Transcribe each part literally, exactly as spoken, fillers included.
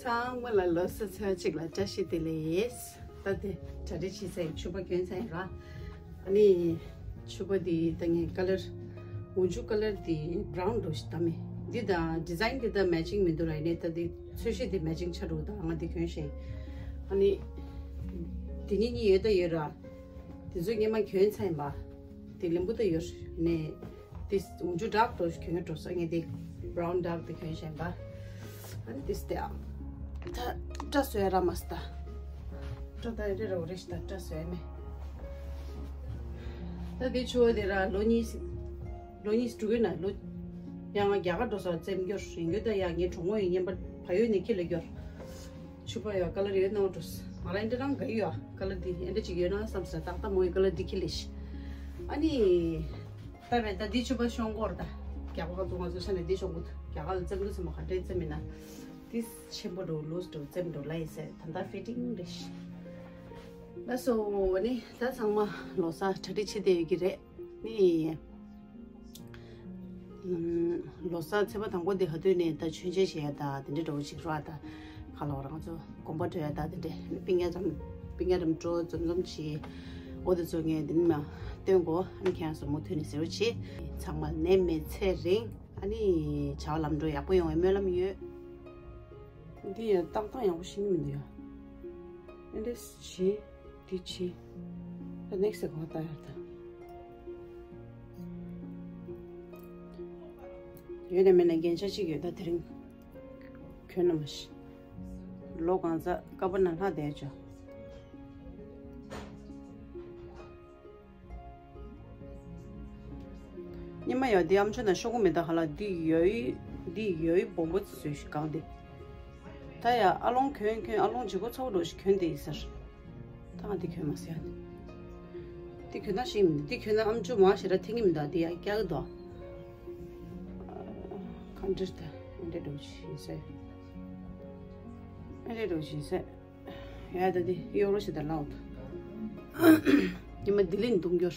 ཚང་མ་ལ་ལོ་གསར་ཚེས་པ་གཅིག་ལ་བཀྲ་ཤིས་བདེ་ལེགས། ད་དེ་གྲ་སྒྲིག་བྱས་ཚར་ཡིན། ཕྱུ་པ་གྱོན་ཚར་ཡིན་ར། ཨ་ནི་ཕྱུ་པ་དེ་ད་ངས་ཀ་ལར་འོག་འཇུག་ཀ་ལར་དེ་བྷ་རའུན་འདྲ་ཞིག་བཏང་མེད། འདི་དང་ཌི་ཛའིན་དེ་ད་མེ་ཅིང་མི་འདུག་ར། ཡིན་ནའི་ད་དེ་ཚོས་གཞི་དེ་མེ་ཅིང་ཆགས་འགྲོ་ད་ང་དེ་གྱོན་ཤེས། ཨ་ནི་དེ་གཉིས་གཉིས་ཡོད་ད་ཡོད་ར། དེ་ཚོ་སྔོན་མ་གྱོན་ཚར་ཡིན་པ། དེ་ལེན་པོ་ད་ཡོད་ནས། དེ་འོག་འཇུག་ཌརྐ་འདྲ་ཞིག་གྱོན་གྱི་འགྲོ་ས། ངས་དེ་བྷ་རའུན་ཌརྐ་དེ་གྱོན་བཞིན་པ། ཨ་ནི་དེ་སྟེ་ཨ། ད་སྐྲ་བཟོས་ར་མ་སྟ། སྐྲ་ད་རེ་ར་རེ་ཞིག་ད་སྐྲ་བཟོས་མེད། ད་དེ་ཕྱུ་པ་དེ་ར་ལོ་གཉིས་ལོ་གཉིས་འགྲོ་གི་ན་ལོ། ཡང་ང་རྒྱ་གར་འགྲོ་ས་བཙེམ་རྒྱུར་ཡིན་རྒྱུ་ད་ཡང་ངའི་གྲོགས་མོ་ཡིན་ཉན་པ་ཕ་ཡུལ་ནས་ཁྱི་ལ་རྒྱུར། ཕྱུ་པ་ཡོད་ཀ་ལར་ཡོད་ནང་འགྲོ། ང་ལ་འདི་རང་དགའ་ཡོད་ཀ་ལར་འདི་འདྲ་ཅིག་ཡོད་ན་བསམ་ས། ཏག་ཏག་མོ་ཡི་ཀ་ལར་འདི་ཁྱི་ལེ་ཤི། ཨ་ནི། ད་བས་ད་འདི་ཕྱུ་པ་ཤོང་གོ་ར་ད། རྒྱ་གར་ཚོ་ང་ཚོ་ཤ་ནས་འདི་ཤོང་གོ། རྒྱ་གར་ལ་བཙེམ་དུས་ཚང་མ་ག་འདྲའི་བཙེམ་མིན་ན། འདི་ཆེན་པོ་འགྲོ་ལུས་འགྲོ་བཙེམ་འགྲོ་ལ་ཡི་ཟེར། ད་ད་ཕི་ཊིང་རེ་ཤི། ལ་སོ་ནི་ད་ཚང་མ་ལོ་གསར་གྲ་སྒྲིག་བྱེད་བསྡད་ཡོད་ཀྱི་རེད། ནི། ལོ་གསར་ཚེས་པ་དང་པོ་འདི་ག་དུས་ནས་ད་མཆོད་མཇལ་བྱེད་ཡ་ད་དེ་འདྲའི་འགྲོ་བ་ཞིག་རོ། ཨ་ད་ག་ལ་རང་ཚོ་དགོན་པ་འགྲོ་ཡ་ད་དེ་འདྲའི་སྤུན་ཀྱག་ཙམ་སྤུན་ཀྱག་རམ་འགྲོ་འཛོམས་འཛོམས་བྱེད། འོ་དེ་ཚོ་ངས་འདི་ནས་མ་སྟོན་གོ། ཨ་ནི་ཁྱེད་རང་ཚོ་མུ་མཐུད་ནས་གཟིགས་རོགས་བྱེད། ཚང་མ་ནད་མེད་ཚེ་རིང་། ཨ་ནི་བྱ་བ་ལམ་འགྲོ་ཡག་པོ་ཡོང་བའི་སྨོན་ལམ་ཡོད། འདི་ཡང་ཏག་ཏག་ཡག་པོ་ཤེས་ཀྱི་མི་འདུག་ཡ། ཨེ་འདྲས་བྱེད། འདི་བྱེད། ད་ནེག་སི་གང་ལྟ་ཡར་ད། ཡོད་ན་མེད་ན་རྒྱན་ཆ་གཅིག་ཡོད་ད་དེ་རིང་། གྱོན་ན་མ་ཤི། ལོ་གང་ཚ་ཀ་པ་ན་ལྷག་བསྡད་ཅོ། ཉི་མ་ཡ་འདི་ཨམ་ཆོ་ན་ཤོག་གུ་མེ་ད་ཧ་ལ་འདི་ཡོའི་འདི་ཡོའི་སྦོམ་པོ་ཚོས་ཤིག་གང་འདི། ད་ཡ་ཨ་ལོང་གྱོན་གྱོན་ཨ་ལོང་ལྗིད་པོ་ཚ་བོ་འགྲོ་ཞིག་གྱོན་དེ་ཡི་ཟེར། ད་ང་འདི་གྱོན་མ་ཟེར་ཡ་འདི། འདི་གྱོན་ན་ཤིང་མི་འདི་གྱོན་ན་ཨམ་ཆོ་མ་ཞེ་ར་ཐེང་གི་མི་འདུག་འདི་ཡ་སྐྱག་གི་འདུག་གང་འདྲ་ད་འདྲ་འགྲོ་ཞིག་ཟེར། འདྲ་འགྲོ་ཞིག་ཟེར། ཡ་ད་འདི་གཡོག་རོགས་ཞིག་ད་ལའོ་ད། ཉི་མ་འདི་ལས་འདུག་འགྱོར།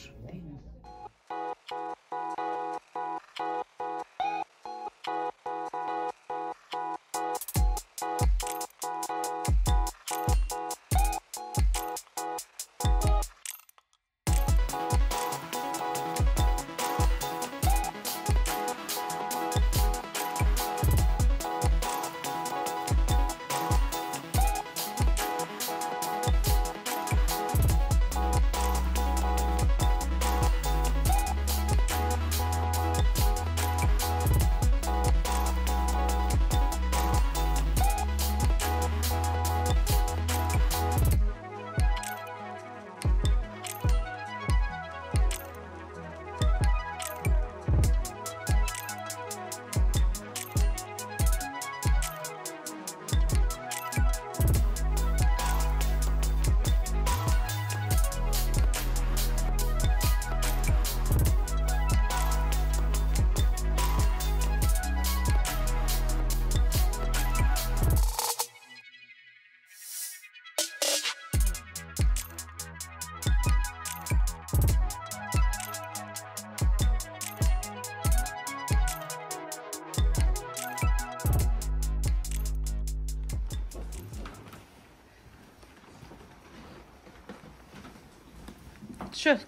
ཤོད།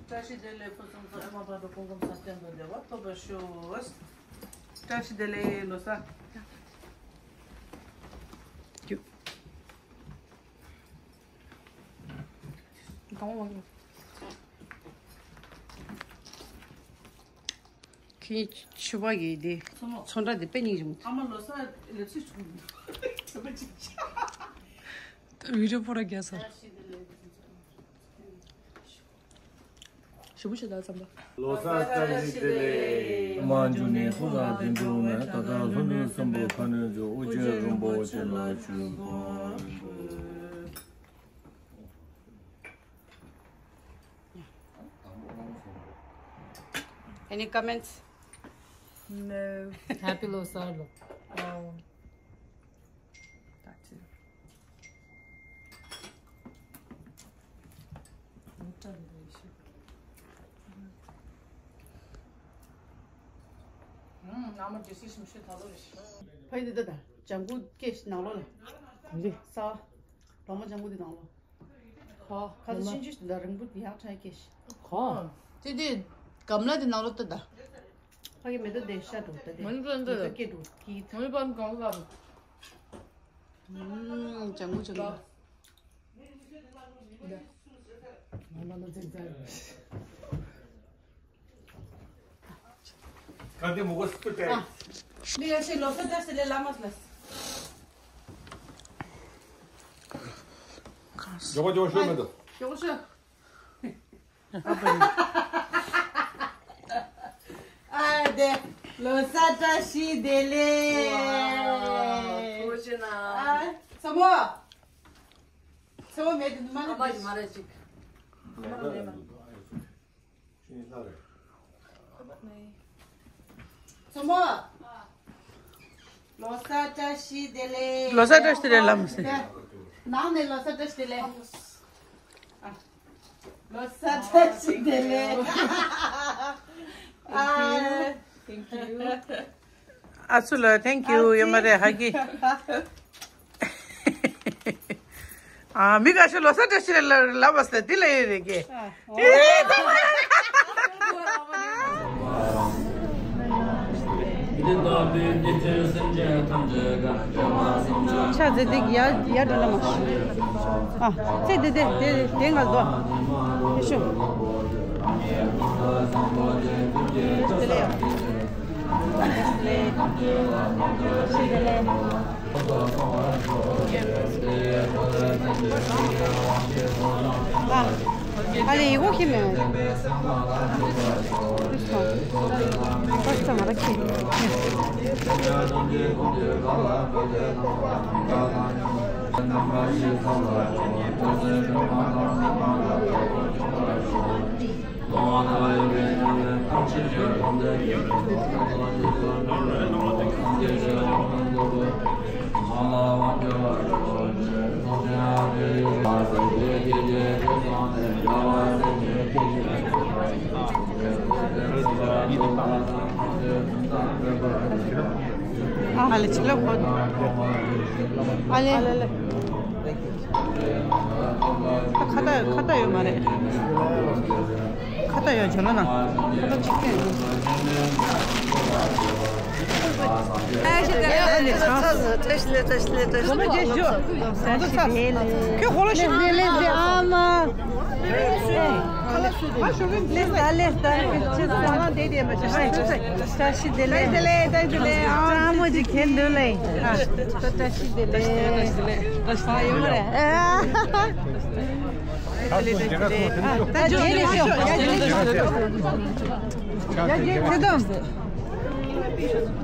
བཀྲ་ཤིས་བདེ་ལེགས། ཕུན་སུམ་ཚོགས། ཨེ་མ་བར་དུ་སྐུ་ཁམས་བཟང་། གཏན་དུ་བདེ་བ་ཐོབ་པར་ཤོག། བཀྲ་ཤིས་བདེ་ལེགས། ལོ་གསར། ཁྱི་ཕྱུ་པ་གི་དེ་ཚོང་འདྲ་དེ་དཔེ་སྙིང་རྗེ་མོ། ཨ་མ་ལོ་གསར་ལེགས་སོ་བྱུང་། བི་ཌིའོ་པོ་ར་རྒྱ་ས། ཞུ་བུ་ཞུ་ད་ཙམ་པ། ལོ་གསར་བཀྲ་ཤིས་བདེ་ལེགས། མ་འཇུ་ནས་ཁོ་ལ་བདེ་འགྲོ་མེད། ད་ལྟ་ལྷོ་ནུབ་སྲིན་པོ་ཁ་ནུབ་འཇུག་ཨོ་རྒྱན་རིན་པོ་ཆེ་ལ་ཞུ། Any comments? No. Happy Losar. Oh. That's it. ཨུམ། ནང་མ་ཇེ་སི་ཞིམ་ཤོས་ད་ལོ་རེད། ཕ་ཡི་འདི་ད་ད། ལྗང་གུ་སྐྱེས་ནང་ལོགས་ལ། འདི། ས། ལོ་མ་ལྗང་གུ་འདི་ནང་ལོགས། ཁོ། ཁ་ཚ་ཤིན་ཅུ་ཞིག་ད་རིང་པོ་ཡག་ཕྲ་སྐྱེས། ཁོ། དེ་དེ་གམ་ལ་དེ་ནང་ལོགས་ལྟ་ད། ཕ་གི་མེ་ཏོག་དེ་ཤ་འགྲོ་ད་དེ། མ་ནི་ཀན་ཏེ། མེ་ཏོག་སྐྱེས་འགྲོ་གི། མ་ནི་པན་གང་ག། ལྗང་གུ་ལྗང་གུ། ཁ་དེ་མོ་གོ་སུ་ཏེ། ཨ། འདི་ཡ་ཤེ་ལོ་སར་བཀྲ་ཤིས་བདེ་ལེགས་ལ་མ་སི་ལ། ཇོ་བོ་ཇོ་བོ་ཤོད་མི་འདུག་ཇོ་བོ་ཤོད། ཨ་དེ་ལོ་སར་བཀྲ་ཤིས་བདེ་ལེགས། ཨ་ཚ་མོ། ཚ་མོ་མེད་དུ་མ་ལ་མ་རེད་ཅིག་ཚ་མོ། ལོ་གསར་བཀྲ་ཤིས་བདེ་ལེགས། ལོ་གསར་བཀྲ་ཤིས་བདེ་ལེགས་ལབ་མི་སྲིད། ནང་ནས་ལོ་གསར་བཀྲ་ཤིས་བདེ་ལེགས། ཨ། ལོ་གསར་བཀྲ་ཤིས་བདེ་ལེགས། ཨ། Thank you. ཨ་ཚུ་ལ་thank you ཡོད་མ་རེད་ཧ་གི། ཨ་མི་ག་ཤོ་ལོ་གསར་བཀྲ་ཤིས་བདེ་ལེགས་ལབ་པ་སྟེ་འདི་ལ་ཡོད་རེད་གི། ཆ་ཟེ་དེ་ཡ་ཡ་འགྲོ་ན་མ་ཤི། ཨ་ཚེ་དེ་དེ་དེ་དེ་ང་ལ་དོ། དེ་ཤོ། ཨ་ལེ་ཡི་གོ་ཁྱི་མེད། ཁོ་ཚང་མ་ར་ཁྱི། ཨ་ལེ་ཕྱི་ལོགས་ཁོ། ཨ་ལེ་ཕྱི་ལོགས་ཁོ། ཨ་ལེ། ཨ་ལེ་ལེ། ཁ་ཏ་ཁ་ཏ་ཡོད་མ་རེད། ཁ་ཏ་ཡོད་བྱོན་ན་ན། ཁ་ཏ་གཅིག་ཀྱང་ཡོད། བཀྲ་ཤིས་བདེ་ལེགས། བཀྲ་ཤིས་བདེ་ལེགས། ཁྱོད་ཁོ་ལ་ཤི་བདེ་ལེགས་ཨ་མ། ལེགས་ད་ལེགས་ད་ཁྱེད་ཚོ་ཚང་མ་བདེ་བདེ་མ་བྱ། བཀྲ་ཤིས་བདེ་ལེགས། བདེ་ལེགས་བདེ་ལེགས། ཨ་ཅག་མོ་ཅིག་ཁྱེད་འདུག་ལེ། ཨ་བཀྲ་ཤིས་བདེ་ལེགས། ཨ་ཡོང་རེད། ཨ་ད་རྗེས་ནས་ཤོག་ད་རྗེས་ནས་ཤོག་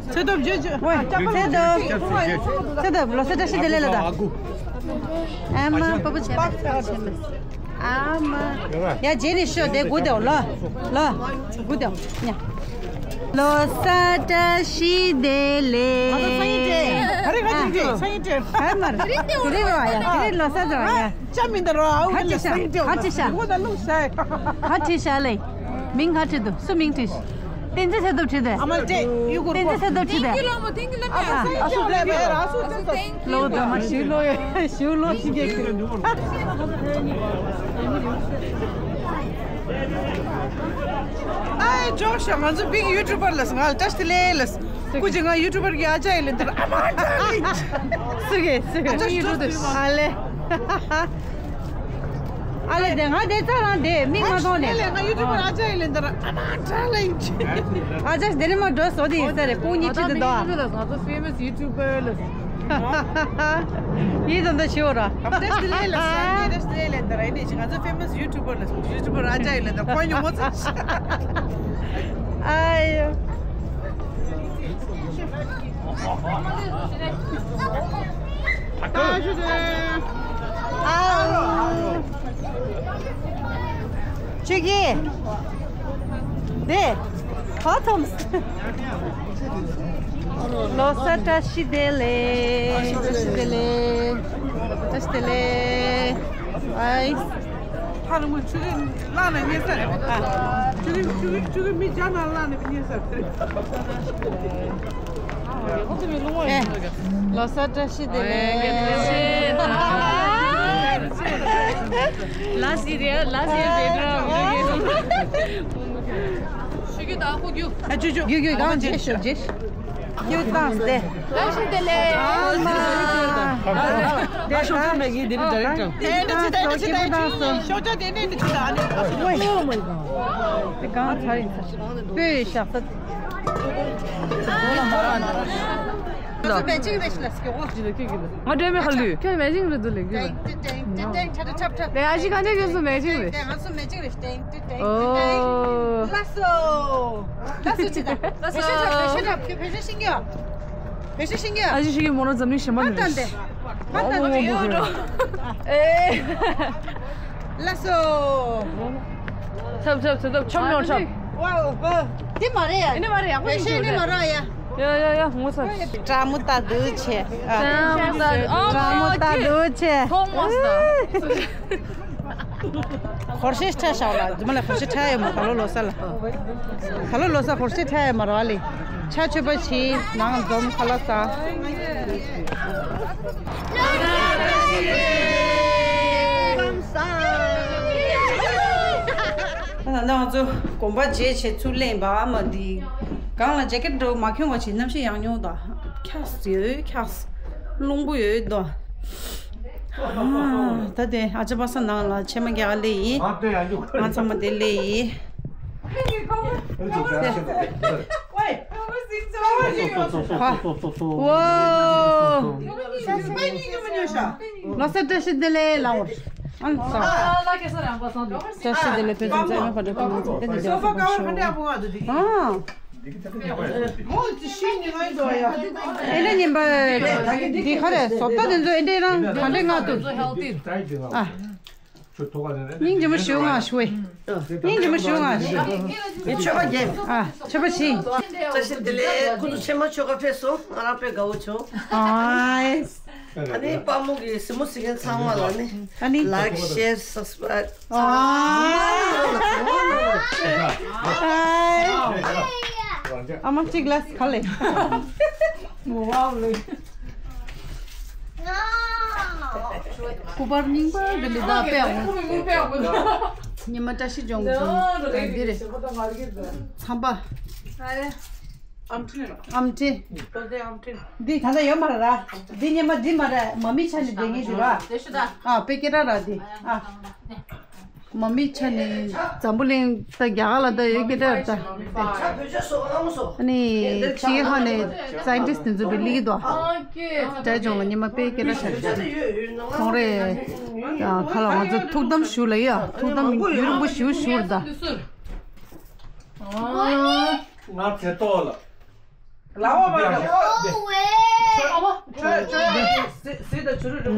ཚེ་སྟོབས། ཚེ་སྟོབས་ཇོ་ཇོ། ཚེ་སྟོབས། ཚེ་སྟོབས་ལོ་གསར་བཀྲ་ཤིས་བདེ་ལེགས་ལ་ད། ཨ་མ་པ་པ་བྱས་པ་བྱས་པ། ཨ་མ། ཡ་རྗེས་ནས་ཤོད་དེ་དགུ་དེའོ་ལོ། ལོ། དགུ་དེའོ་ཉ། ལོ་གསར་བཀྲ་ཤིས་བདེ་ལེགས། ཨ་རེ་ག་ཅིག་རེད་ས་ཡིན་དྲན། ཧ་མར། དེ་རིང་རེད་བ་ཡ་དེ་རིང་ལོ་གསར་ཟེར་བ་ཡ། ཅག་མི་འདི་རོ་ཨའུ་ཧ་ཅི་ཤ། ཧ་ཅི་ཤ། ཧ་ཅི་ཤ་ལེ། མིང་ཧ་ཁྲིད་དུ་སུ་མིང་ཁྲིད། བསྟན་འཛིན་ཚེ་སྟོབས་ཁྲིད་དེ། ཨ་མ་ལ་ཏྲེ་ཡུ་གུར་བསྟན་འཛིན་ཚེ་སྟོབས་ཁྲིད་དེ། ཨ་ཨ་ཨ་སུ་ལེ་བེ་ར་སུ་ཏྲེ་སོ། ལོ་དུ་མ་ཞུ་ལོ་ཡ་ཞུ་ལོ་ཞིག་གེ་ཁྲིད། ཨའི་ཇོག་ཤ་ང་ཚོ་བིག་ཡུ་ཊུ་བར་ལ་ང་ལ་བཀྲ་ཤིས་བདེ་ལེགས་ལ། སྐུ་མཁྱེན་ང་ཡུ་ཊུ་བར་གྱི་ཨ་ཅག་ཡིན་ལེ་འདིར་ཨ་མ་ཏྲ་ལེ། སུ་གེ་སུ་གེ་ཨ་ཅག་ཡུ་ཊུ་བར་ཨ་ལེ། ཨ་ལེ་དེ་ང་དེ་ཚ་རང་དེ་མིག་མ་མཐོང་ནས། ཨ་ལེ་ང་ཡུ་ཊུ་བར་ཨ་ཅག་ཡིན་ལེ་འདིར་ཨ་མ་ཏྲ་ལེ་ཡིན། ཨ་ཅག་དེ་རིང་མ་འགྲོ་སོ་དེ་ཡིན་ས་རེད་སྤུ་གཉིས་ཁྲིད་དེ་འདུག་ཨ། ང་ཚོ་ཕེ་མ་སི་ཡུ་ཊུ་བར་ལ། ཡིད་དམ་དུ་ཞུ་ར། བཀྲ་ཤིས་བདེ་ལེགས་ལ་ས་ཡིན་བཀྲ་ཤིས་བདེ་ལེགས་ལེ་འདིར་ཨ་ནི་ང་ཚོ་ཕེ་མ་སི་ཡུ་ཊུ་བར་ལ་ཡུ་ཊུ་བར་ཨ་ཅག་ཡིན་ལེ་འདིར་ཁོ་ཉོ་མོ་ཚ། ཨ་ཡོ། ཆུ་ཀི། དེ། ཧ་ཐོམ། ལོ་གསར་བཀྲ་ཤིས་བདེ་ལེགས། བཀྲ་ཤིས་བདེ་ལེགས། བཀྲ་ཤིས་བདེ་ལེགས། ཨའི། ཕ་རུ་མོ་ཆུ་ཀི་བླངས་ནས་ཉེ་ས་རེད། ཨ། ཆུ་ཀི་ཆུ་ཀི་ཆུ་ཀི་མི་རྒྱ་ནག་བླངས་ནས་ཉེ་ས་རེད། ལོ་གསར་བཀྲ་ཤིས་བདེ་ལེགས། Last year, last year background. ཞུ་རྒྱུ་དང་ཁུག་རྒྱུ། ཨ་ཅུ་ཅུ། རྒྱུ་རྒྱུ་གང་བྱེད་ཤོག་བྱེད། རྒྱུ་བཏང་སྟེ། བཀྲ་ཤིས་བདེ་ལེགས། ཨ་མ། ད་ཤོག་ཚོད་མེད་གི་འདི་ནི་direct དང་། དེ་འདྲ་ཅི་དེ་འདྲ་ཅི་དེ་འདྲ་ཅི། ཤོག་ཅོག་དེ་འདྲ་འདྲ་ཅི་དང་ཨ་ནི། Oh my god. དེ་གང་ཚར་ཡིན་ཚར། སྤོས་ཤག་ས། ང་ཚོ་matching རེད་ཤི་ལ་སྐྱོ་བོ། ང་འདྲ་མེད་ཁ་ལུས། ཁྱོད་matching རེད་འདུག་ལས་ཀྱི། ཏེང་ཏེང་ཏེང་ཏེང་ཏེང་ཏེང་ཏེང་ཏེང་ཏེང་ཏེང་ཏེང་ཏེང་ཏེང་ཏེང་ཏེང་། ལས་ཨ་ཞིག་ག་ནས་ཁྱོད་ཚོ་matching རེད། ང་ཚོ་matching རེད། ཏེང་ཏེང་ཏེང་ཏེང་ཏེང་། ཨོ། ལགས་སོ། ལགས་སོ་ཅི་ད། ལགས་སོ། བེ་ཤ་ཁྲབ་བེ་ཤ་ཁྲབ་བེ་ཤ་ཤིང་གི་ཡོད། བེ་ཤ་ཤིང་གི་ཡོད། ཨ་ཞིག་ཤིག་གི་མོ་ན་འཛམ་གླིང་གཞན་པ་མ་ནས་ཏན་ཏེ། མ་ཏན་ཏེ་ཡོད་རོ། ཨེ། ལགས་སོ། ཐབ་ཐབ་ཐབ་ཐབ་ཆོམ་ཡོང་ཆོམ། ཝའོ་ཝའོ། འདི་མ་རེད་ཡ། འདི་མ་རེད་ཡ། བེ་ཤ་འདི་མ་རེད་ཡ། ཡ་ཡ་ཡ་ངོ་ཚ། ཀྲ་མུ་ཏ་དུ་ཆེ། ཀྲ་མུ་ཏ་དུ། ཀྲ་མུ་ཏ་དུ་ཆེ། ཐོག་མོ་ས། ཧོར་ཤེས་ཁྲ་ཤག་ལ་རྫུན་མ་ལ་ཧོར་ཤེས་ཁྲ་ཡོད་མ་ག་ལོ་ལོ་ས་ལ། ག་ལོ་ལོ་ས་ཧོར་ཤེས་ཁྲ་ཡོད་མ་ར་ལི། ཆ་ཆོད་པ་ཆི་ནང་འཛོམས་ཁ་ལ་ས། ད་ལྟ་ང་ཚོ་གོམ་པ་རྗེས་བྱས་ཚུར་ལེན་པ་མ་འདི། གང་ལ་ཇེ་ཀེད་འགྲོ་མ་ཁྱོང་བ་བྱས་གནམ་གཤིས་ཡང་ཉོ་ད། འཁྱགས་ཡོད་འཁྱགས། རླུང་པོ་ཡོད་དོ། ད་དེ་ཨ་ཅག་པ་ས་ནང་ལ་ཕྱེ་མ་རྒྱག་ལེ་ཡིན། ང་ཚང་མ་དེ་ལེ་ཡིན། ལོ་གསར་བཀྲ་ཤིས་བདེ་ལེགས་ལགས་འོ། ཨ་ལ་ས། བཀྲ་ཤིས་བདེ་ལེགས་བོད་ཟླ་ཚང་མ་བར་དུ་ཁོང་ཚོ་བདེ་ལེགས་བདེ་ལེགས་བདེ་ལེགས། ཨེ་འདྲ་ཉིན་པ་འདི་ག་རེ་བཟོ་ལྟ་དེ་ཚོ་ཨེ་འདྲ་རང་ག་འདྲ་ང་ཏུ། ཨ། སྙིང་རྗེ་མོ་ཞུ་ང་ཞུ་ཨེ། སྙིང་རྗེ་མོ་ཞུ་ང་ཞུ་ཨེ། ངས་མཆོད་པ་རྒྱབ། ཨ་མཆོད་པ་བྱིན། བཀྲ་ཤིས་བདེ་ལེགས། ཁོ་ཚོ་ཕྱེ་མ་མཆོད་ཀ་ཕེབས་སོང་། ང་རང་དཔེ་དགའ་བོ་བྱུང་། ཨ། ཨ་ནི་དཔའ་མོ་གི་གཟིགས་མོ་གཟིགས་མཁན་ཚང་མ་ལ་ནི། ཨ་ནི། Like, share, subscribe. ཨ་མ་གཅིག་ལ་ག་ལེ། ངོ་བ་ལེ། སྐུ་པར་རྙིང་པ་འདི་འདྲ་ད་དཔེ་ཡག་པོ། ཉི་མ་བཀྲ་ཤིས་ལྗོངས་ཀྱི་འདི་རེད། ཚངས་པ། ཨམ་ཕྲེང་། ཨམ་ཕྲེང་། འདི་ད་ལྟ་ཡོད་མ་རེད་ར། འདི་སྙེ་མ་འདི་མ་རེད། མ་མི་ཆ་ནས་བསྡད་མཁན་འདི་ར། ཨ་དཔེ་སྐད་གྲགས་ར་འདི། ཨ་མ་མི་ཆ་ནས་འཛམ་བུ་གླིང་ད་རྒྱ་གར་ལ་ད་ཡོད་སྐད་གྲགས་ར་ད། ཨ་ནི་ཕྱི་ཧ་ནས་scientist དེ་ཚོ་བི་ལི་གི་དོ། དྲ་ཇོང་ལ་སྙེ་མ་དཔེ་སྐད་གྲགས་ཆ་རེད། ཁོང་རེ་ཁ་ལ་ང་ཚོ་ཐུགས་དམ་ཞུ་ལ་ཡ། ཐུགས་དམ་ཡུན་རིང་པོ་ཞུ་ཞུ་ར་ད། ང་ཚེ་ཏོག་ལ། ལའོ་མ་ལ། ཨོ་ཝེ། ཨ་མ། ཟི་ཟི་ད་ཆུ་རུ་རུ།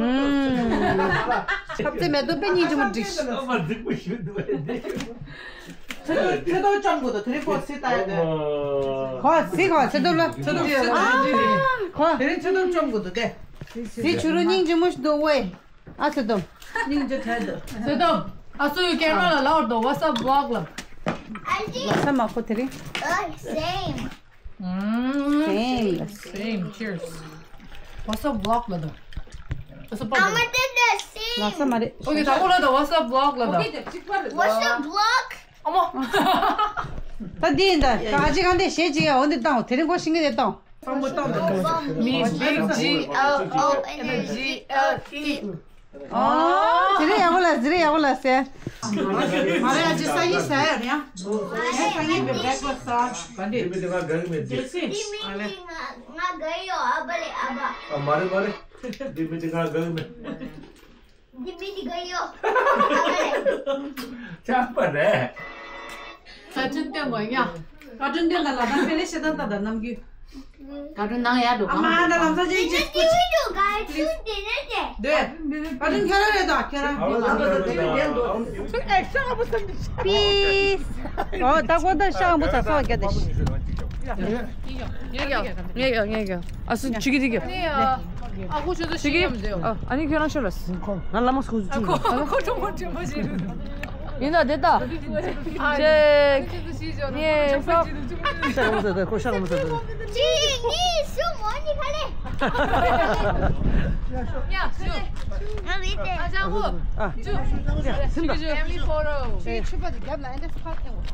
ཁབ་ཙེ་མེ་ཏོག་དཔེ་སྙིང་རྗེ་མོ་འགྲིག། ཨ་མ་འགྲིག་པོ་ཞུ་འདུག་ཨེ། ཚེ་ཏོག་ཚེ་ཏོག་བཅོམ་དགོས་དོ། དེ་རིང་ཁོ་ཟི་ལྟ་ཡ་དེ། ཁོ་ཟི་ཁོ་ཚེ་ཏོག་ལ། ཚེ་ཏོག་ཟི་ཨ་ཁོ། དེ་རིང་ཚེ་ཏོག་བཅོམ་དགོས་དོ་དེ། ཟི་ཆུ་རུ་སྙིང་རྗེ་མོ་ཞིག་འདུག་ཝེ། ཨ་ཚེ་ཏོག་སྙིང་རྗེ་དྲན་འདུག་ཚེ་ཏོག་ཨ་སུ་ཡུ་ཀེམ་ར་ལ་ལའོ་དོ། What's up vlog ལ། ལ་ས་མ་ཁོ་དེ་རིང་། Same. Same. Same. Cheers. What's up vlog ལ་དོ། What's up? I'm a did the same. ལ་ས་མ་རེད། Okay, ད་ཁོ་ལ་དོ། What's up vlog ལ་དོ། What's up vlog? ཨ་མ། ད་འདི་ཡིན་ད། ད་ཨ་ཅི་གང་དེ་ཞེས་ཅི་ཡ་འོ་འདི་བཏང་། དེ་རིང་ཁོ་ཤིང་གི་དེ་བཏང་། Me, big G L O N G L E. ཨོ། ཟི་རེ་ཡག་པོ་ལ། ཟི་རེ་ཡག་པོ་ལ་ཟེར། ང་རེ་ཨ་ཅི་ས་ཡི་ས་ཡ་རེད་ཡ། ངས་ས་ཡི་བེ་བེག་ལ་ས། ག་འདི། འདི་མི་འདི་ང་དགའ་གི་མེད། འདི་མི་འདི་ང་ང་དགའ་ཡོད། ཨ་པ་ལེ་ཨ་པ། ཨ་མ་རེད་མ་རེད། འདི་མི་འདི་ང་དགའ་གི་མེད། འདི་མི་འདི་ག་ཡོད། ཆགས་པ་རེད། བཀའ་དྲིན་བསྟན་དགོས་ཡ། བཀའ་དྲིན་བསྟན་དང་ལ་དང་ཕེ་ལེ་ཤེ་དང་ད་དང་རྣམ་རྒྱུད། བཀའ་དྲིན་གནང་ཡ་འགྲོ་ཨ་མ་ད་ལམ་སང་ཅིག་ཅིག་སྐུ་མཆེད། དེ་བཀའ་དྲིན་ཁྱེད་རང་རེད་དོ་ཁྱེད་རང་། Peace. ཨོ་ད་གོ་ད་ཤ་འམ་བུ་ཚ་སོགས་རྒྱ་དེ། ངས་ཀྱང་ངས་ཀྱང་ངས་ཀྱང་། ཨ་སུ་ཆུ་གི་དེ་གི། ཨ་ཁུ་ཆུ་ཚོད་ཆུ་གི་ཡོད་མི་འདུག་ཨ་ཨ་ནི་ཁྱོད་རང་ཤོད་ལ། ང་ལ་མ་སྐུ་ཨ་ཁོ་ཁོ་ཁྲོ་མོ་ཁྲོ་མོ་བྱེད་རུ། ཡིན་ད་དེ་ད། ཅེག་གཉིས་གསུམ། ཤ་གང་ཟེར་ད་ཁོ་ཤ་གང་ཟེར་ད། གཅིག་གཉིས་གསུམ། འོ་ནི་ག་ལེ། ཡ་ཞུ། ཨ་ལི་དེ། ཨ་ཅག་གོ། ཨ་ཅུ། Family photo. ཆུ་པ་དེ་རྒྱབ་ལ་ཨེ་འདྲ་ཕར་ཐེངས།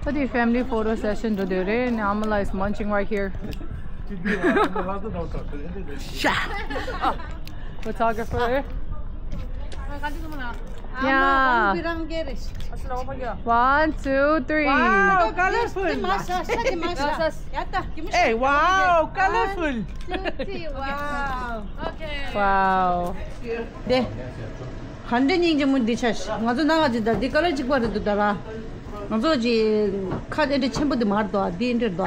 ཕ་དེ་family photo session འགྲོ་འདོད་རེད། Amala is munching right here. Shut up. Photographer. Yeah. One, two, three. Wow, colorful. Hey, wow, colorful. Wow. དེ། ག་འདྲ་སྙིང་རྗེ་མོ་འདི་ཆ་ཤི། ང་ཚོ་ནང་ང་ཅི་ད་འདི་ཀ་ལར་གཅིག་པ་རེད་འདུག་ད་ར། ང་ཚོ་ཅི་ཁ་དེ་འདྲ་ཆེན་པོ་འདི་མ་རེད་དོ། འདི་འདྲ་རེད་དོ།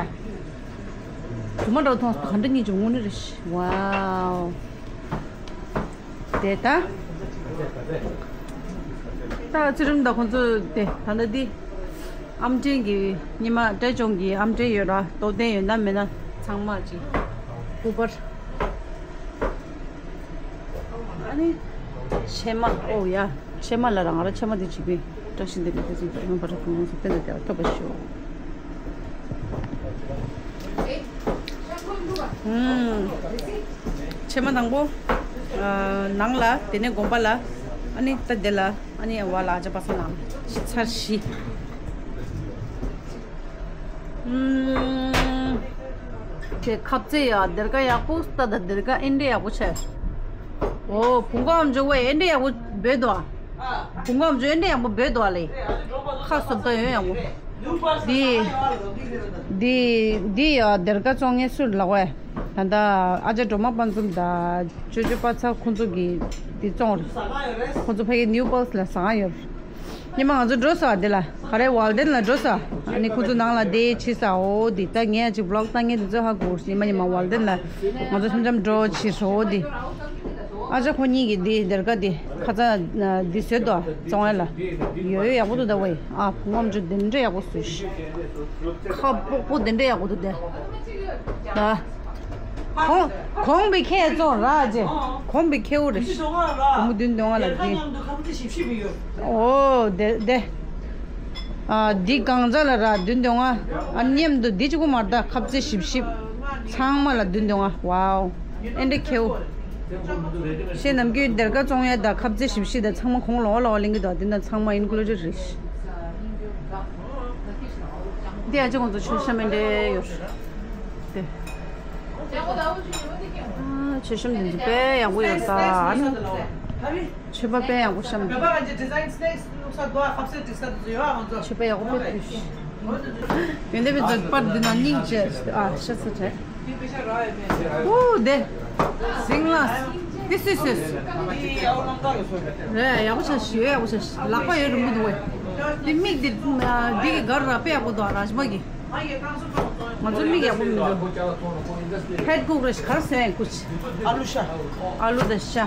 རྫུན་མ་འདྲ་བོ་མཐོང་སོང་། ག་འདྲ་སྙིང་རྗེ་མོ་དངོས་གནས་རེད་ཤི། Wow. དེ་ད། ད་ཚེ་རིང་དང་ཁོང་ཚོ་དེ་ད་ལྟ་འདི། ཨམ་ཅན་གྱི་ཉི་མ་བཀྲས་ལྗོངས་ཀྱི་ཨམ་ཅན་ཡོད་ར། རྟོགས་ལྡན་ཡོད་ན་མེད་ན་ཚང་མ་ཅིག་སྐུ་པར། ཨ་ནི་ཕྱེ་མ། ཨོ་ཡ། ཕྱེ་མ་ལ་ར། ང་ར་ཕྱེ་མ་འདི་བྱིས་པའི་བཀྲ་ཤིས་བདེ་ལེགས་དེ་ཚོ་ཡོང་བར་དགོངས་སུ་བསྟན་ཏེ་ཐོབ་པར་ཤོག་ཨུམ། ཕྱེ་མ་དང་པོ། ཨ། ནང་ལ། དེ་ནས་དགོན་པ་ལ། ཨ་ནི་ད་དེ་ལ། ཨ་ནི་བ་ལ་ཨ་ཅག་པ་སངས་ལ་ཚར་བཞི། ཨུམ། ཁྱེད་ཁ་རྩེ་ཡ་སྡེར་ཁ་ཡག་པོ་ལྟ་ད། སྡེར་ཁ་ཨེ་འདྲ་ཡག་པོ་ཆེ། ཨོ་བུང་ཁ་ཨམ་ཅོག་ཝེ་ཨེ་འདྲ་ཡག་པོ་འབོད་དོ། བུང་ཁ་ཨམ་ཅོག་ཨེ་འདྲ་ཡག་པོ་འབོད་དོ་ཨ་ལེ། ཁ་སོབ་ད་ཡོད་ཡག་པོ། འདི། འདི་འདི་ཡ་སྡེར་ཁ་བཙོང་མཁན་སུ་ལགས་ཝེ། ད་ལྟ་ཨ་ཅག་སྒྲོལ་མ་དཔལ་འཛོམས་དང་ཅོ་ཅོ་པ་ཚ་ཁོང་ཚོ་གི་འདི་བཙོང་རེད། ཁོང་ཚོ་ཕ་གི་ནིའུ་པལ་སི་ལ་ཟ་ཁང་ཡོད་རེད། ཉི་མ་ང་ཚོ་འགྲོ་ས་དེ་ལ་ག་རེ་ཝལ་ཌེན་ལ་འགྲོ་ས། ཨ་ནི་ཁོ་ཚོ་ནང་ལ་དེ་ཕྱི་ས་འོ་དེ་ད་ངས་ཅིག་བི་ལོག་བཏང་མཁན་དེ་ཚོ་ཧ་གོ་ཉི་མ་ཉི་མ་ཝལ་ཌེན་ལ་ང་ཚོ་འཆམ་འཆམ་འགྲོ་ཕྱི་ས་འོ་དེ། ཨ་ཅག་ཁོ་གཉིས་ཀྱི་དེ་སྡེར་ཁ་དེ་ཁ་ཚ་དེ་བཟོས་དོ་བཙོང་ཡ་ལ་ཡོད་ཡོད་ཡག་པོ་འདུག་ད་ཝེ། ཨ་ཕུང་ངམ་ཅུ་དེ་འདྲ་ཡག་པོ་བཟོས་ཤི། ཁ་སྤོག་པོ་དེ་འདྲ་ཡག་པོ་འདུག་དེ། ད། གོང་། གོང་བི་ཁེ་ཙོང་ར་ཅེ། གོང་བི་ཁེའུ་རེ། བུ་མོ་བདུན་དོན་ལྔ་ལ་དེ། ཨོ་དེ་དེ། ཨ་འདི་གང་ཚ་ལ་ར་བདུན་དོན་ལྔ། ཨ་མཉམ་དུ་འདི་གཅིག་པུ་མ་རེད་ད། ཁབ་ཙེ་བཞི་བཞི། ཚང་མ་ལ་བདུན་དོན་ལྔ། ཝའོ། ཨེ་འདྲ་ཁེའུ། ཤེས་ནམ་རྒྱུན་སྡེར་ཁ་བཙོང་ཡ་ད་ཁབ་ཙེ་བཞི་བཞི་ད་ཚང་མ་གོང་ལོག་ལོག་ལེན་གི་འདུག་དེ་ན་ཚང་མ་ཨིན་ཀླུ་ཌེཌ་རེད། འདི་ཨ་ཅག་ཁོང་ཚོ་མཆོད་བཤམས་མེད་འདྲ་ཡོད་རེད། དེ། ཨ་མཆོད་བཤམས་འདི་ཚོ་དཔེ་ཡག་པོ་ཡོད་ད། ཨ་ནི་མཆོད་པ་དཔེ་ཡག་པོ་བཤམས་འདུག་མཆོད་པ་ཡག་པོ་དཔེ་ཕུལ། ཡོན་ཏན་པའི་ཚོ་པར་འདི་ན་སྙིང་རྗེ། ཨ་ཤ་ཚ་དྲན། ཨོ་དེ། ཟིང་ལ། དེ་སུས་སུས། རེད་ཡག་པོ་ཆགས་ཤི། ཡག་པོ་ཆགས་ཤི། ལག་པ་ཡོད་རིང་པོ་འདུག་ཝེ། དེ་མིག་དེ་འདི་གི་གར་ར་དཔེ་ཡག་པོ་འདུག་ར་ཇི་མ་གི། ང་ཚོ་མིག་ཡག་པོ་མི་འདུག་ཧེད་ཀུག་རེ་ཤི་གར་སོན་ཀུ་ཆི། ཨ་ལུ་ཤ། ཨ་ལུ་དང་ཤ།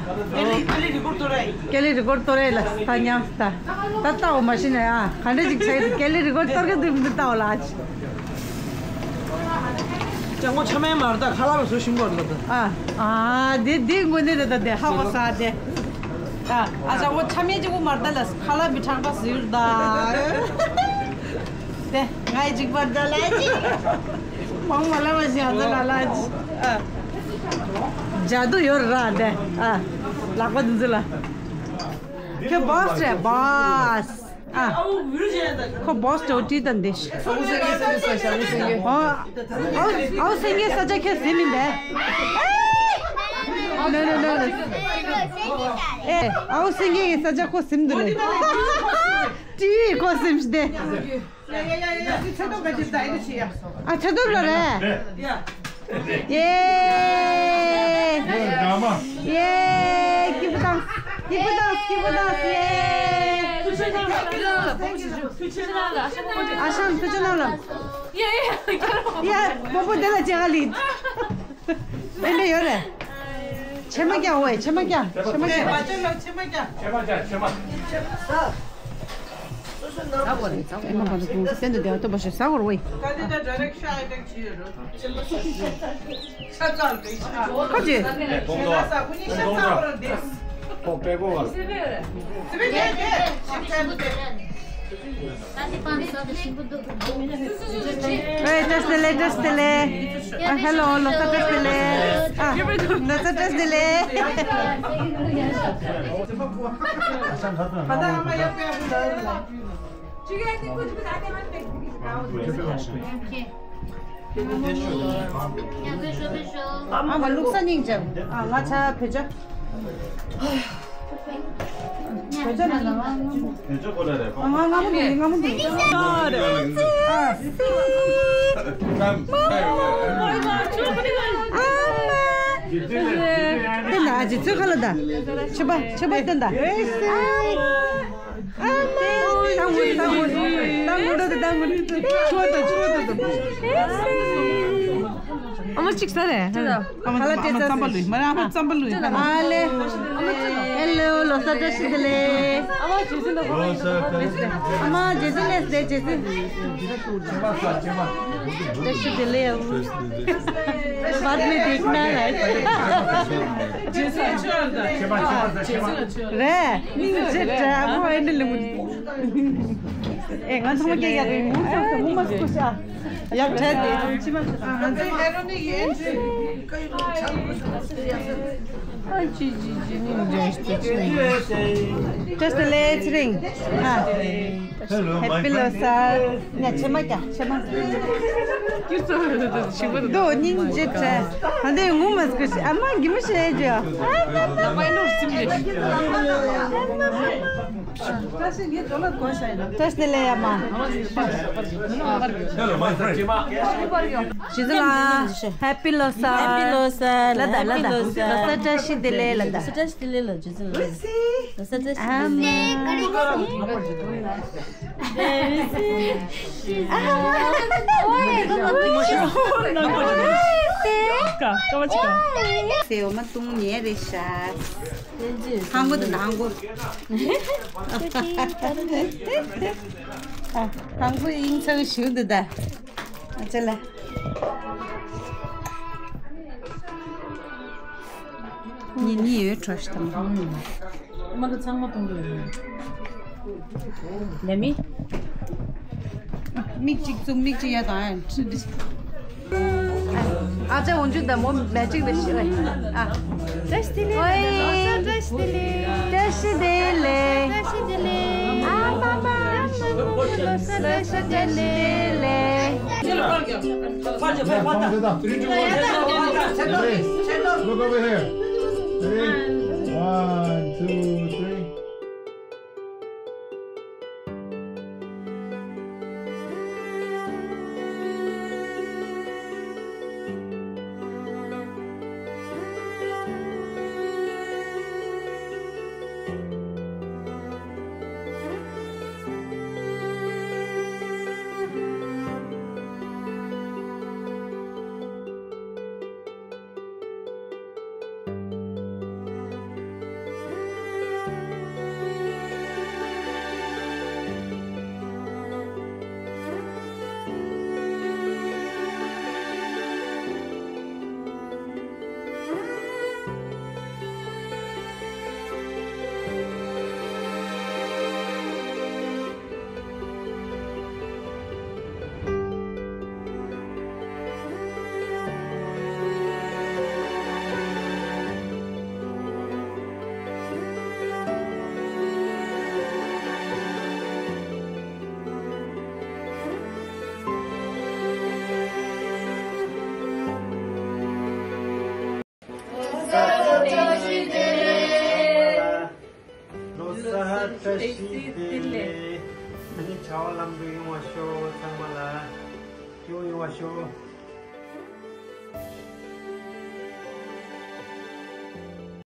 ཀེ་ལི་རི་ཀོར་ཏོ་རེ་ལ་ད་ཉམས་ད། ད་ལྟ་འོ་མ་ཤི་ནས་ཨ་ག་འདྲ་ཅིག་བྱས་ཏེ་ཀེ་ལི་རི་ཀོར་ཏོ་རེ་ག་དུས་མི་འདུག་ལྟ་འོ་ལ་ཨ་ཅི། ཅང་གོ་ཆ་མེད་མར་ད་ཁ་ལག་བཟོ་ཤིང་གོ་ལ་ད། ཨ་ཨ་དེ་དེ་དངོས་གནས་ད་ད་དེ་ཧ་གོ་ས་དེ། ཨ་ཨ་ཅང་གོ་ཆ་མེད་ཅིག་གོ་མར་ད་ལ་ཁ་ལག་མི་ཁྲང་པ་ཟིར་ད། དེ་ང་ཡི་ཅིག་པར་ད་ལ་ཅི། མང་མ་ལ་མ་ཞིག་ཨ་ད་ལ་ལ་ཅི། ཨ་ཇ་དུ་ཡོད་ར་དེ། ཨ་ལག་པ་དུ་ཟིལ་ལ། ཁྱོད་བོས་རེད་བོས། ཨ། ཁོ་བོས་ཏོ་ཏི་དང་འདི། ཨོ། ཨའུ་སེང་གེ་ས་ཆ་ཁྱེད་ཟིན་མིན་པས། No, no, no, no. ཨེ། ཨའུ་སེང་གེ་ས་ཆ་ཁོ་ཟིན་འདུག་ལེ། ཏི་ཁོ་ཟིན་ཏེ། ཨ་ཚེ་སྟོབས་ལ་རེད། ཡེ། ཡེ། སྐྱིད་པོ་དང་། སྐྱིད་པོ་དང་། སྐྱིད་པོ་དང་། ཡེ། ཨ་ཤང་ཐུ་ཆུ་ནང་ལ། ཡེ། པོ་པོ་དེ་ལ་ཅེ་ག་ལི། ཨེ་འདྲ་ཡོད་རེད། ཕྱེ་མ་རྒྱག་འོ་ཕྱེ་མ་རྒྱག་ཕྱེ་མ་རྒྱག་ཕྱེ་མ་རྒྱག་ཕྱེ་མ་རྒྱག་ཕྱེ་མ། ཟ་དགོས་རེད། ཟ་དགོས་རེད། ཨེ་མ་ག་ཚོད་ཁོང་ཚོ་གཏན་དུ་བདེ་བ་ཐོབ་པ་ཞིག་ཟ་དགོས་རེད་ཝེ། ཁ་ཅིག་ད་ཌའི་རེག་ཤ་ཨེ་ཊེག་བྱེད་ཡོད་རེད། ཤ་ཚ་རེད། ཤ་ཁ་ཅིག་ཨེ་བཀྲ་ཤིས་བདེ་ལེགས། བཀྲ་ཤིས་བདེ་ལེགས། བཀྲ་ཤིས་བདེ་ལེགས། ཨ་བཀྲ་ཤིས་བདེ་ལེགས། བཀྲ་ཤིས་བདེ་ལེགས། ཨ་ཧེ་ལོ། ལོ་གསར་བཀྲ་ཤིས་བདེ་ལེགས། ཨ་ལོ་གསར་བཀྲ་ཤིས་བདེ་ལེགས། ཨ་མ་ལུག་ས་སྙིང་རྗེ། ཨ་ང་ཆ་བོད་ཆ། བོད་ཆ་ན་ང་ང་ང་མོ་འདུག་ང་མོ་འདུག་ཨ། ཨ་མ། ཨ་ལ་ཨ་ཅེ་ཚོད་ཁ་ལ་ད། ཆོས་པ་ཆོས་པ་སྟོན་ད། ཨ་མ། ཨ་མ། ད་ངུ་ད་ངུ་ད་ངུ་ད་ངུ་ད་ངུ་ད། ཆོས་ད་ཆོས་ད་ད། ཨ་མ་གཅིག་ས་རེད། ཨ་མ་ཨ་མ་རྩམ་པ་ལུས་མ་རེད། ཨ་མ་རྩམ་པ་ལུས། ཨ་ལེ། ཧེ་ལོ། ལོ་གསར་བཀྲ་ཤིས་བདེ་ལེགས། ཨ་མ་རྗེས་སུ་ལོ་གསར་བཀྲ་ཤིས་བདེ་ལེགས། ཨ་མ་རྗེས་སུ་ལེགས་བདེ་རྗེས་སུ། བཀྲ་ཤིས་བདེ་ལེགས། बाद में देखना है। རེད། སྙིང་རྗེ་དྲ་མོ་ཨེ་འདྲ་ལེ་མོ། ཨེ་ང་ཚང་མ་སྐད་ཡག་རེད། ངུ་ཚང་ཚང་མུ་མ་སྐུ་ཤ། ཡག་དྲ་དེ། ང་ཚོའི་ཧེ་རོ་ནི་ཡིན། ཨ་ཅི་ཅི་ཅི་ནི་འདྲ་ཞིག་ཅི། བཀྲ་ཤིས་བདེ་ལེགས་ཚེ་རིང་། ཨ། ཧེ་པི་ལོ་གསར། ཉ་ཕྱེ་མ་རྒྱ་ཕྱེ་མ། ཁྱེད་ཚོ་ཞིག་པ་འདུག་སྙིང་རྗེ་དྲ། ཨ་འདི་ངུ་མ་སྐུ་ཤ། ཨ་མ་གི་མི་ཤེས་ཀྱི། ཨ་མ་མ། བཀྲ་ཤིས་ངའི་ཇོ་ལ་དགོས་ཤ་ཡིན། བཀྲ་ཤིས་བདེ་ལེགས་ཨ་མ། Hello, my friend. ཇི་ལ། ཧེ་པི་ལོ་གསར། ཧེ་པི་ལོ་གསར། ལ་ད་ལ་ད། ལོ་གསར་བཀྲ་ཤིས་བདེ་ལེགས་ལ་ད། བཀྲ་ཤིས་བདེ་ལེགས་ལ་ཇི་ལ། ལོ་གསར་བཀྲ་ཤིས་བདེ་ལེགས། ཨ་མ། ཀ་ཀ་བ་ཅི་ཀ། སེ་འོ་མ་བཏུང་ཉེ་རེ་ཤ། ཧང་གོ་དང་ཧང་གོ། ཧང་གོ་ཡིན་ཚང་ཞུ་འདི་ད། ཨ་ཅེ་ལ། ཉི་ཉི་ཡོད་འཕྲོ་ཞིག་དང་། མ་གི་ཚང་མ་གཏོང་གི་ཡོད། ལེ་མི། མིག་གཅིག་བཙུམ་མིག་གཅིག་ཡ་དང་ཨ། ཨ་ཅག་འོན་ཅུ་ད་མོ་མེ་ཅིག་རེ་ཤི་རེ། ཨ། བཀྲ་ཤིས་བདེ་ལེགས། ཨོའི། བཀྲ་ཤིས་བདེ་ལེགས། བཀྲ་ཤིས་བདེ་ལེགས། བཀྲ་ཤིས་བདེ་ལེགས། ཨ་མ་མ། བཀྲ་ཤིས་བདེ་ལེགས། Look over here. Ready? One, two, three. ལོ་གསར་བཀྲ་ཤིས་བདེ་ལེགས། ད་ནི་བྱ་བ་ལམ་དུ་ཡོང་བ་ཤོག་ཚང་མ་ལ་སྐྱིད་པོ་ཡོང་བ་ཤོག